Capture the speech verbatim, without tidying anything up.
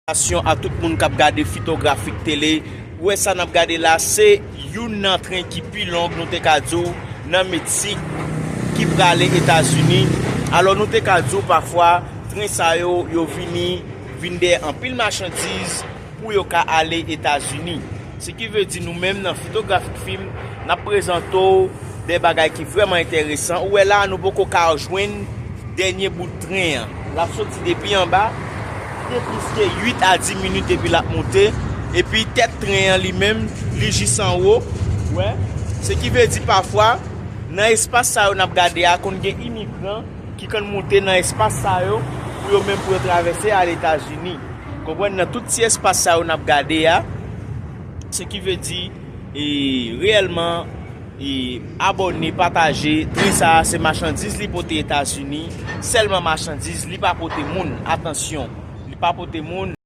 Salütasyon a tout moun k ap gade Fitografik Tele. Ou wè sa n ap gade la, se youn nan tren ki pi long, nou te ka di w, nan Meksik, ki prale Etazini. Alò, nou te ka di w pafwa, tren sa yo, yo vini, vin dèyè anpil machandiz pou yo ka ale Etazini. Se ki vle di nou menm nan Fitografik Film, n ap prezante w de bagay ki vrèman enteresan. Ou wè la, nou poko ka jwenn dènye bout tren an. L ap soti depi anba, gen plis ke uit a dis minit epi l ap monte. Epi tèt tren an li menm, li jis anwo. Wè, se ki vle di pafwa, nan espas sa yo n ap gade a, konn gen imigran ki konn monte nan espas sa yo pou yo menm pou yo travèse al Etazini. Konprann, nan tout ti espas sa yo n ap gade a, se ki vle di, e, reyèlman, e, abòne, pataje. Tren sa a, se machandiz li pote Etazini, sèlman machandiz, li pa pote moun. Atansyon, li pa pote moun.